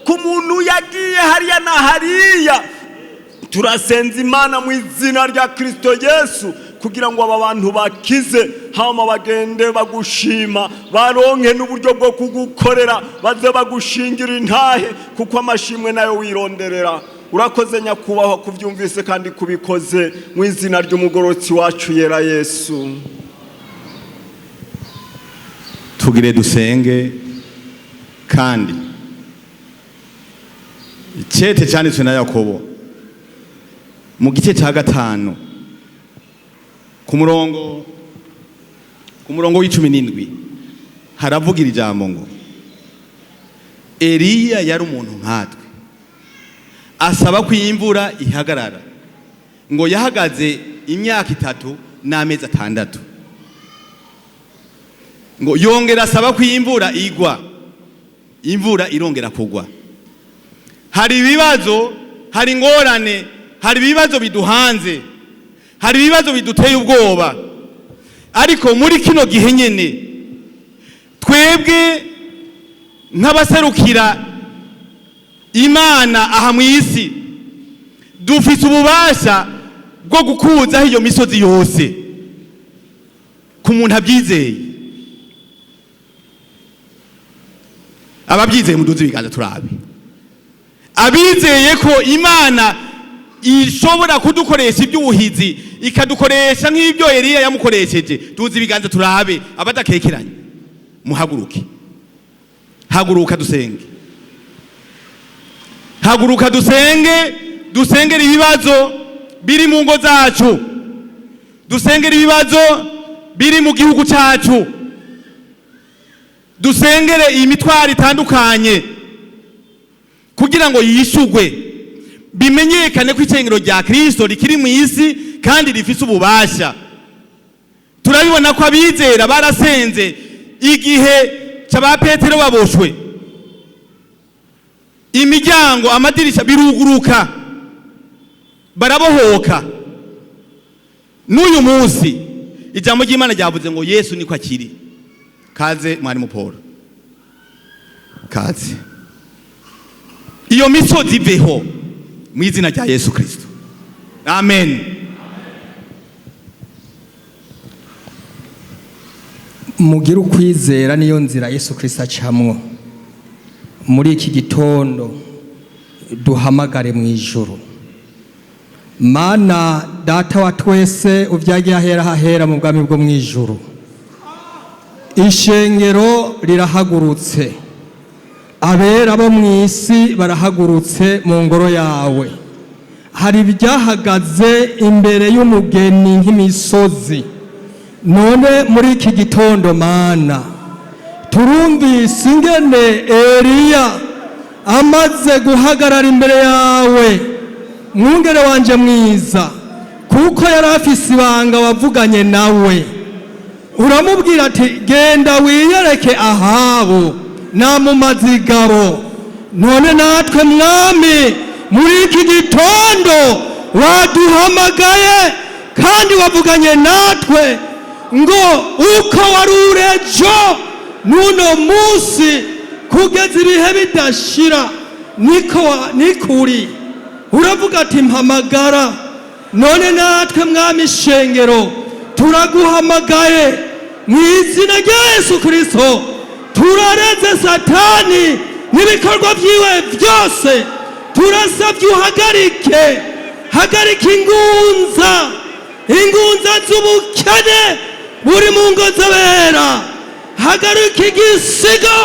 ku muntu yagiye hariya na hariya. Turasenza Imana mu izina rya Kirisito Yesu. Kugira ngo aba bantu bakize, hama bagende bagushima, baronke n'uburyo bwo kugukorera, baze bagushingira intahe, kuko amashimwe nayo wironderera. Urakoze nyakubahwa kubyumvise kandi kubikoze, mu izina ry'umugororotsi wacu yera Yesu. Tugire dusenge. Kandi icete cyanditswe na Yakobo mu gice cya 5 ku murongo w'17 haravugira ijambo ngo Eliya yari umuntu nkatwe, asaba ko imvura ihagarara, ngo yahagaze imyaka 3 n'amezi 6, ngo yongera asaba ko imvura igwa, imvura irongera kugwa. Hari ibibazo, hari ingorane, hari ibibazo biduhanze, hari ibibazo biduteye ubwoba, ariko muri kino gihe nyene twebwe nk'abaserukira Imana aha mu isi dufise ububasha bwo gukuzaho iyo misozi yose ku muntu abyizeye. Ababyizeye muduze ibiganza turabe. Abizeye ko Imana ishobora kudukoresha iby'ubuhizi, ikadukoresha nk'ibyo Eliya yamukoresheje, tuzi ibiganza turabe. Abadakekeranye muhaguruke. Haguruka dusenge, haguruka dusenge, dusengere ibibazo biri mu ngo zacu, dusengere ibibazo biri mu gihugu cyacu, dusengere iyi mitwaro itandukanye kugira ngo yishugwe, bimenyekane ko icengero rya Kristo rikiri mu isi kandi rifise ububasha. Turabibona ko abizera barasenze igihe cy'aba Petero baboshwe, imiryango, amadirisha biruguruka, barabohoka. N'uyu munsi ijambo ry'Imana ryavuze ngo Yesu niko akiri. Kaze mwarimu Paul, kaze. Iyo misozi iveho mu izina rya Yesu Kristo, amen. Mugire ukwizera, niyo nzira Yesu Kristo acamwo. Muri iki gitondo duhamagare mu ijuru. Mana Data wa twese uvyagiye ahera hahera mu bwami bwo mu ijuru, ishengero rirahagurutse, abera bo mu isi barahagurutse mu ngoro yawe. Hari ibyahagaze imbere y'umugeni nk'imisozi. None muri iki gitondo Mana, turumvise ingene Eliya amaze guhagarara imbere yawe, mwungere wanje mwiza, kuko yari afise ibanga wavuganye nawe, uramubwira ati genda wiyereke Ahabu namumazigabo. None natwe Mwami, muri iki gitondo waduhamagaye kandi wavuganye natwe ngo uko wari urejo n'uno munsi kugeza ibihe bidashira niko nikuri. Uravuga ati mpamagara. None natwe Mwami ishengero turaguhamagaye mu izina rya Yesu Kristo. Turareze Satani n'ibikorwa byiwe byose. Turasabye uhagarike, hagarika ingunza, ingunza z'ubukene buri mu ngo z'abera. Hagarika igisigo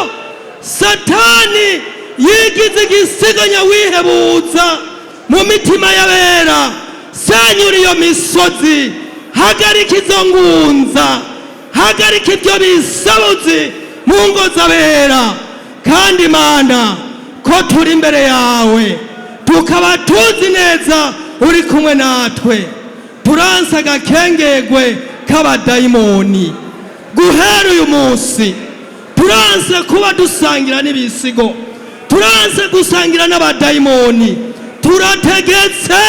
Satani yigize igisigo nyawihebuza mu mitima y'abera. Senyura iyo misozi, hagarika izo ngunza, hagarika ibyo bisabuzi mu ngo z'abera. Kandi Mana, ko turi imbere yawe tukaba tuzi neza uri kumwe natwe, turanse agakengegwe k'abadayimoni. Guhera uyu munsi turanse kuba dusangira n'ibisigo, turanse gusangira n'abadayimoni. Turategetse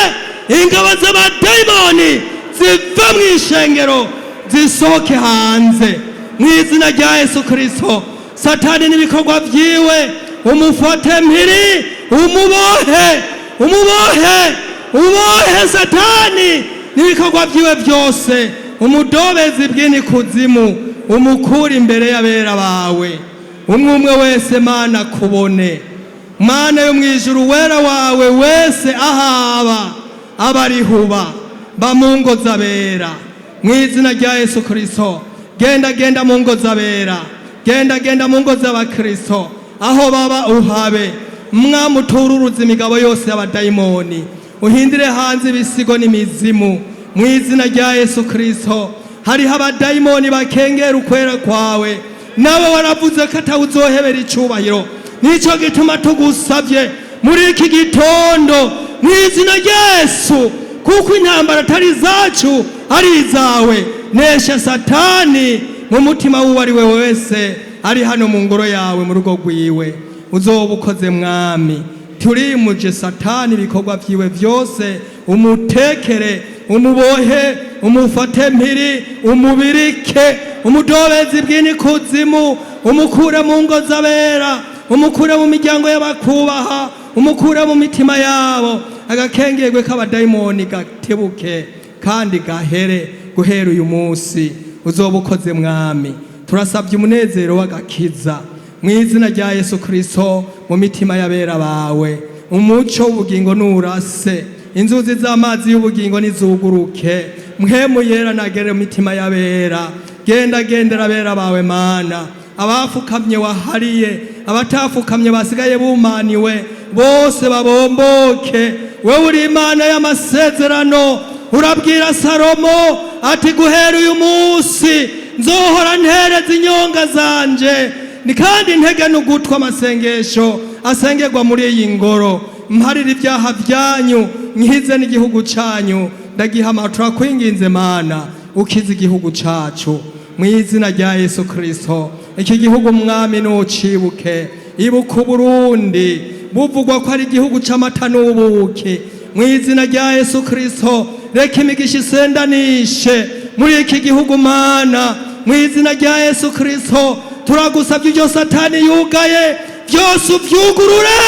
ingabo z'abadayimoni ziva mu ishengero zisohoke hanze mu izina rya Yesu Kristo. Satani n'ibikorwa byiwe umufate mpiri, umubohe, umubohe, ubohe Satani. n'ibikorwa byiwe byose, umudobezi bw'inikuzimu umukura imbere y'abera bawe. Umwe umwe wese, Mana, kubone. Mana yo mu ijuru, wera wawe wese ahaba abarihuba ba mu ngo z'abera, mu izina rya Yesu Kristo. Genda, genda mu ngo z'abera, genda, genda mu ngo z'abakristo aho baba uhabe. Mwamutururuza imigabo yose y'abadayimoni, uhindire hanze ibisigo n'imizimu mu izina rya Yesu Kristo. Hariho abadayimoni bakengera ukwera kwawe, nawe waravuze ko atawuzohebera icubahiro. Nicyo gituma tugusabye muri iki gitondo mu izina rya Yesu, kuko intambara atari izacu, ari izawe. Nesha Satani mu mutima w'uwo ari we wese ari hano mu ngoro yawe, mu rugo rwiwe. Uzoba ukoze, Mwami. Turimuje Satani ibikorwa byiwe byose, umutekere, umubohe, umufate mpiri, umubirike, umudobezi bw'inikuzimu, umukure mu ngo z'abera, umukure mu miryango y'abakubaha, umukure mu mitima yabo. Agakengerwe k'abadayimoni gatebuke kandi gahere guhera uyu munsi. Uzoba ukoze, Mwami. Turasabye umunezero w'agakiza mu izina rya Yesu Kristo mu mitima y'abera bawe. Umuco w'ubugingo nurase, inzuzi z'amazi y'ubugingo nizuguruke. Mpwemu Yera nagere mu mitima y'abera. Genda, gendera abera bawe, Mana. Abafukamye wahariye, abatafukamye basigaye bumaniwe, bose babomboke. Wewe uri Imana y'amasezerano. Urabwira Salomo ati: "Guhera uyu munsi nzohora ntereza inyonga zanje ni kandi ntege n'ugutwi amasengesho asengerwa muri iyi ngoro, mparire ibyaha byanyu, nkize n'igihugu cyanyu." Ndagihama. Turakwinginze, Mana, ukize igihugu cacu mu izina rya Yesu Kristo. Iki gihugu, Mwami, nucibuke. Ibuka Uburundi buvugwa ko ari igihugu c'amata n'ubuki. Mu izina rya Yesu Kristo, reka imigisha isendanishe muri iki gihugu. Mana, mu izina rya Yesu Kristo, turagusabye, ibyo Satani yugaye byose ubyugurure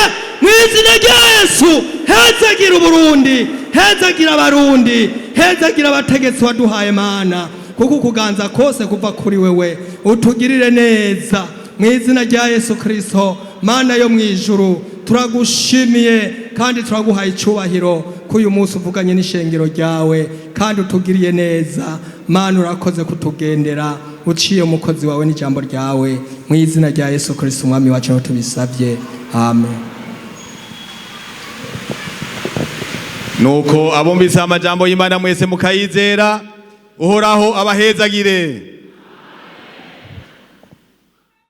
mu izina rya Yesu. Hezagira Uburundi, hezagira Abarundi, hezagira abategetsi waduhaye, Mana, kuko ukuganza kose kuva kuri wewe. Utugirire neza mu izina rya Yesu Kristo. Mana yo mu ijuru, turagushimiye kandi turaguhaye icyubahiro ko uyu munsi uvuganye n'ishengero ryawe kandi utugiriye neza. Mana, urakoze kutugendera uciye umukozi wawe n'ijambo ryawe. Mu izina rya Yesu Kristo Umwami wacu aho tubisabye, amen. Nuko abumvise amajambo y'Imana mwese mukayizera, Uhoraho abahezagire.